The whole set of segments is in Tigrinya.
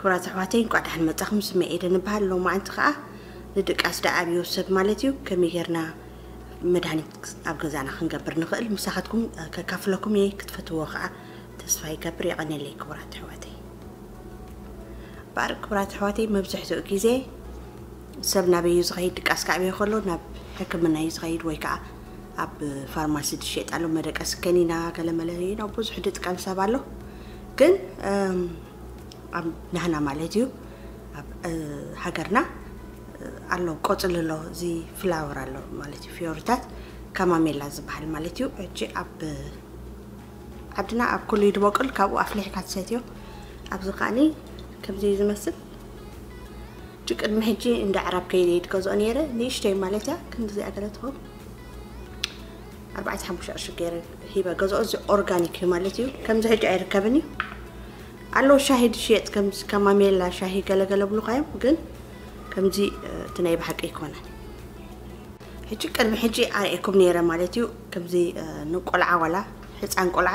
ክቡራት ኣሕዋተይ፣ እንኳዕ ደሓን መጻኹም። ስመይ ኤደን እበሃል። ሎማዓንቲ ከኣ ንድቃስ ደኣ ኣብዮ ሰብ ማለት እዩ፣ ከመይ ጌርና መድሃኒት ኣብ ገዛና ክንገብር ንኽእል ምሳኻትኩም ከካፍለኩም እየ። ክትፈትዎ ከኣ ተስፋ ይገብር። የቐንየለይ ክቡራት ኣሕዋተይ። እምበኣር ክቡራት ኣሕዋተይ፣ መብዝሕትኡ ግዜ ሰብ ናበይ እዩ ዝኸይድ? ድቃስ ክኣበዮ ከሎ ናብ ሕክምና እዩ ዝኸይድ፣ ወይ ከኣ ኣብ ፋርማሲ ዝሸየጥ ኣሎ፣ መደቀሲ ከኒና ገለመለ፣ you know፣ ብዙሕ ዝጥቀም ሰብ ኣሎ። ግን እም፣ ኣብ ናህና ማለት እዩ፣ ኣብ እ፣ ሃገርና እ፣ ኣሎ፣ ቆጽሊ ኣሎ፣ እዚ ፍላወር ኣሎ ማለት እዩ፣ ፍዮሪታት ካማሜላ ዝበሃል ማለት እዩ። ሕጂ ኣብ ዓድና ኣብ ኩሉ እዩ ዝበቁል፣ ካብኡ ኣፍሊሕካ ትሰትዮ። ኣብዚ ከኣኒ ከምዚ እዩ ዝመስል። ሕጂ ቅድሚ ሕጂ እንዳ ዓራብ ከይደ እየ ዝገዝኦ ነይረ፣ ንእሽተይ ማለት እያ፣ ክንድዚኣ ገለ ትኸውን። ኣርባዕተ ሓሙሽተ ቅርሺ ገይረ ሂበ ገዝኦ። እዚ ኦርጋኒክ እዩ ማለት እዩ። ከምዚ ሕጂ ኣይርከብን እዩ። ኣለዎ ሻሂ ዝሽየጥ፣ ከምዚ ካማሜላ ሻሂ ገለገለ ብሉኻ እዮም፣ ግን ከምዚ እ፣ እቲ ናይ ብሓቂ ኣይኮነን። ሕጂ ቅድሚ ሕጂ ኣርእየኩም ነይረ ማለት እዩ። ከምዚ እ፣ ንቆልዓ ዋላ ሕፃን ቆልዓ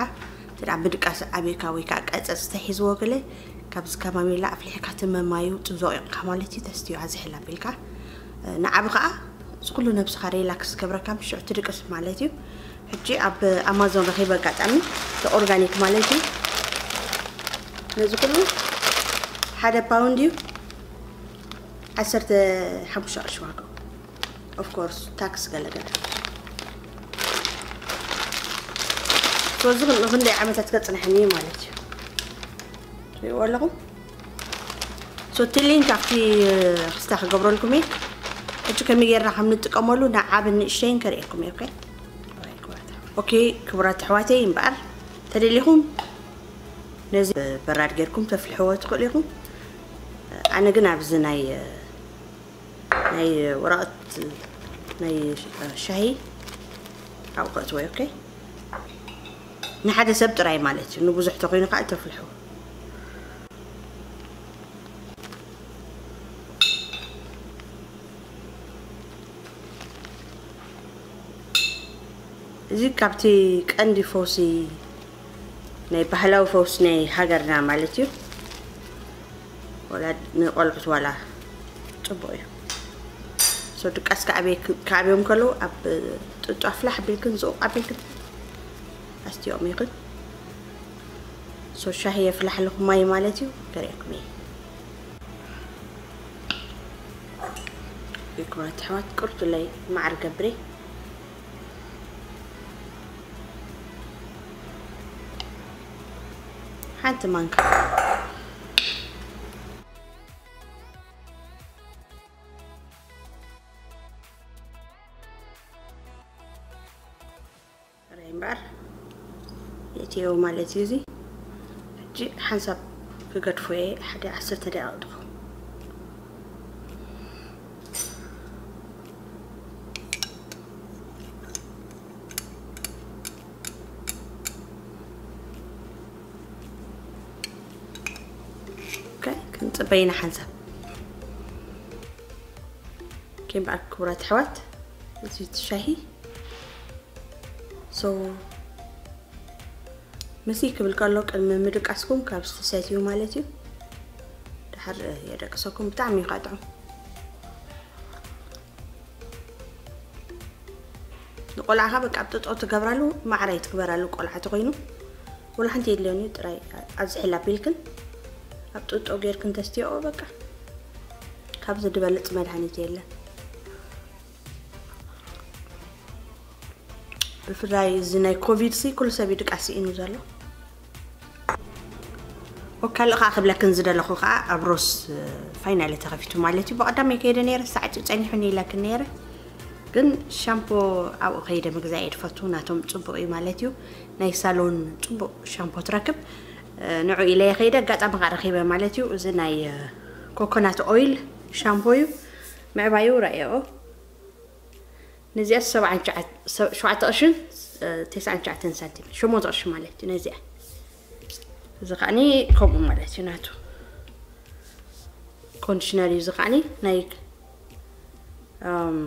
እንተ ደኣ ምድቃስ ኣብካ ወይ ከዓ ቀጸጽ ተሒዝዎ ገለ፣ ካብዚ ካማሜላ ኣፍሊሕካ ትመማዩ፣ ጽም ዘቑቕካ ማለት እዩ፣ ተስትዮ ኣዝሕል ኣቢልካ። እ፣ ንዓቢ ከዓ እዚ ኩሉ ነብስኻ ሪላክስ ዝገብረካ፣ ምሽ ትድቅስ ማለት እዩ። ሕጂ ኣብ ኣማዞን ረኺበ ኣጋጣሚ፣ እቲ ኦርጋኒክ ማለት እዩ። ነዚ ኩሉ ሓደ ፓውንድ እዩ፣ ዓሰርተ ሓሙሽተ ቅርሺ ዋጋኡ። ኦፍ ኮርስ ታክስ ገለገለ። ሶ፣ እዚ ንኽንደይ ዓመታት ከጽንሐኒ እዩ ማለት እዩ። ትሪእዎ ኣለኹም። ሶ፣ እቲ ሊንክ ኣብቲ ክስታ ክገብረልኩም እየ። ሕጂ ከመይ ጌርና ከም ንጥቀመሉ ንዓብን ንእሽተይን ከርእየኩም እየ። ኦኬ? ኦኬ፣ ክቡራት ኣሕዋተይ፣ እምበኣር ተደሊኹም ነዚ በራድ ጌርኩም ተፍልሕዎ ትኽእሉ ኢኹም። ኣነ ግን ኣብዚ ናይ፣ ናይ ወረቐት ናይ ሻሂ ኣብኡ ከእትዎ እየ። ኦኬ? ንሓደ ሰብ ጥራይ ማለት እዩ። ንብዙሕ ተኾይኑ ከዓ ተፍልሕዎ። እዚ ካብቲ ቀንዲ ፈውሲ፣ ናይ ባህላዊ ፈውሲ ናይ ሃገርና ማለት እዩ። ወላ ንቆልዑት ዋላ ጽቡቕ እዩ። ሶ ድቃስ ከኣበይ-፣ ከኣብዮም ከለዉ ኣብ ጥጦ ኣፍላሕ ኣቢልክን ዝቑቕ ኣቢልክን ኣስትዮም ኢኽን። ሶ ሻሂ የፍላሕ ኣለኹ ማይ ማለት እዩ። ከርእየኩም እየ። ክቡራት ኣሕዋት፣ ቅርቱለይ ማዕር ገብሬ ሓንቲ ማንካ። ራይ እምበኣር የእትዮ ማለት እዩ። እዚ ሕጂ ሓንሳብ ክገድፎ እየ፣ ሓደ ዓሰርተ ደቂቕ ትኾን። ኦኬ፣ ክንጽበይና ሓንሳብ። ኦኬ፣ እምበኣር ክቡራት ኣሕዋት፣ እዚ እቲ ሻሂ። ሶ፣ ምስ ክብል ከሎ ቅድሚ ምድቃስኩም ካብ ዝተሰትዩ ማለት እዩ። ድሓር የደቅሰኩም፣ ብጣዕሚ እዩ ቃጥዑ። ንቆልዓኻ በቃ ኣብ ጥጦ ትገብራሉ፣ ማዕረ ኣይትግበራሉ። ቆልዓ ተኾይኑ ወላ ሓንቲ የድልዮን እዩ፣ ጥራይ ኣብዚ ሕል ኣቢልክን ኣብ ጥጦ ጌርክን ተስትዮ። በቃ ካብዚ ዝበልጽ መድሃኒት የለን። ብፍላይ እዚ ናይ ኮቪድ ሲ ኩሉ ሰብ እዩ ድቃስ ስኢኑ ዘሎ። ወ-፣ ካልእ ከዓ ክብለክን ዝደለኹ ከዓ ኣብ ሮስ ፋይናሊ ተኸፊቱ ማለት እዩ። ብቐዳመይ ከይደ ነይረ፣ ሳዕት እዩ ጸኒሑኒ ኢለክን ነይረ። ግን ሻምፖ ኣብኡ ከይደ ምግዛእ እየ ድፈቱ፣ ናቶም ጽቡቕ እዩ ማለት እዩ። ናይ ሳሎን ጽቡቕ ሻምፖ ትረክብ። ንዑ ኢለ እየ ከይደ፣ ኣጋጣሚ ከዓ ረኺበ ማለት እዩ። እዚ ናይ ኮኮናት ኦይል ሻምፖ እዩ። ምዕባዩ ረኣየኦ። ነዚኣ ሰብዓን ትሽዓተ፣ ሸውዓተ ቅርሽን፣ እ፣ ተስዓን ትሽዓተን ሳንቲም፣ ሸሞንተ ቅርሺ ማለት እዩ ነዚኣ። እዚ ከዓኒ ከምኡ ማለት እዩ ናቱ። ኮንዲሽነር እዩ እዚ ከዓኒ ናይ፣ እም፣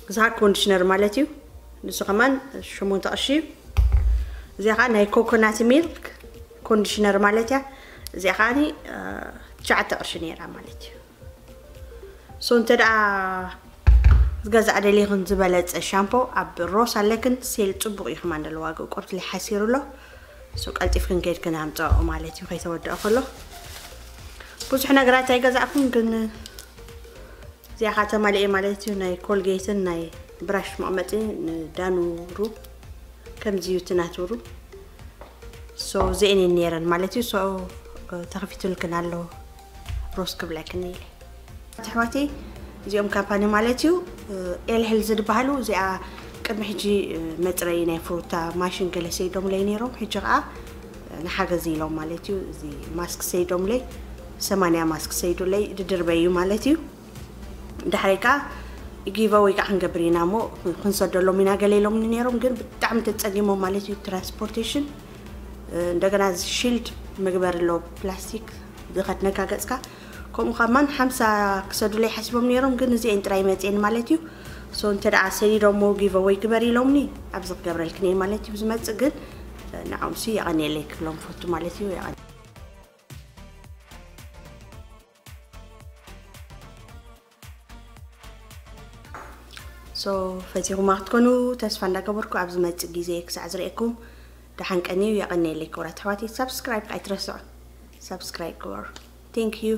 እዚ ከዓ ኮንዲሽነር ማለት እዩ። ንሱ ከማን ሸሞንተ ቅርሺ እዩ። እዚኣ ከዓ ናይ ኮኮናት ሚልክ ኮንዲሽነር ማለት እያ። እዚኣ ከዓኒ ትሽዓተ ቅርሺ ነይራ ማለት እዩ። ሶ እንተ ደኣ ዝገዛእ ደሊኽን ዝበለጸ ሻምፖ ኣብ ሮስ ኣለክን፣ ሴል ጽቡቕ እዩ። ከማን ደሎ ዋግኡ ቆርትሊ ሓሲሩ ኣሎ። ሶ ቀልጢፍክን ከይድክን ኣምጽኦ ማለት እዩ ከይተወደኦ ከሎ። ብዙሕ ነገራት ኣይገዛእኩን፣ ግን እዚኣ ካ ተማሊኤ ማለት እዩ። ናይ ኮልጌትን ናይ ብራሽ መቕመጢ ንዳኑሩ ከምዚ እዩ ትናቱሩ። ሶ እዚአን እየን ነይረን ማለት እዩ። ሶ ተኸፊቱልክን ኣሎ ሮስ ክብለክን ኢለ ኣሕዋተይ። እዚኦም ካምፓኒ ማለት እዩ ኤል ሄልዝ ዝበሃሉ። እዚኣ ቅድሚ ሕጂ መፅረይ ናይ ፍሩታ ማሽን ገለ ሰይዶምለይ ነይሮም። ሕጂ ከዓ ንሓገዝ ኢሎም ማለት እዩ። እዚ ማስክ ሰይዶምለይ ሰማንያ ማስክ ሰይዱለይ ድድርበዩ ማለት እዩ። ድሕረይ ከዓ ጊቨወይ ከዓ ክንገብር ኢና እሞ ክንሰደሎም ኢና ገለ ኢሎምኒ ነይሮም፣ ግን ብጣዕሚ ተፀጊሞም ማለት እዩ። ትራንስፖርቴሽን እንደገና እዚ ሺልድ ምግበር ኣሎ ፕላስቲክ ዝኸድነካ ገፅካ። ከምኡ ከማን ሓምሳ ክሰዱለይ ሓሲቦም ነይሮም፣ ግን እዚአን ጥራይ መፅየን ማለት እዩ። ሶ እንተ ደኣ ሰዲዶሞ ጊቨወይ ግበር ኢሎምኒ ኣብዚ ክገብረልክን እየ ማለት እዩ። ዝመፅእ ግን ንዖምሲ የቐንየለይ ክብሎም ፈቱ ማለት እዩ። የቐን ሶ ፈቲኹማ ክትኮኑ ተስፋ እንዳገበርኩ ኣብ ዝመጽእ ግዜ ክሳዕ ዝርእየኩም ደሓን ቀንዩ። የቐንየለይ ክቡራት ኣሕዋተይ። ሳብስክራይብ ኣይትረስዑ። ሳብስክራይብ ግበሩ። Thank you።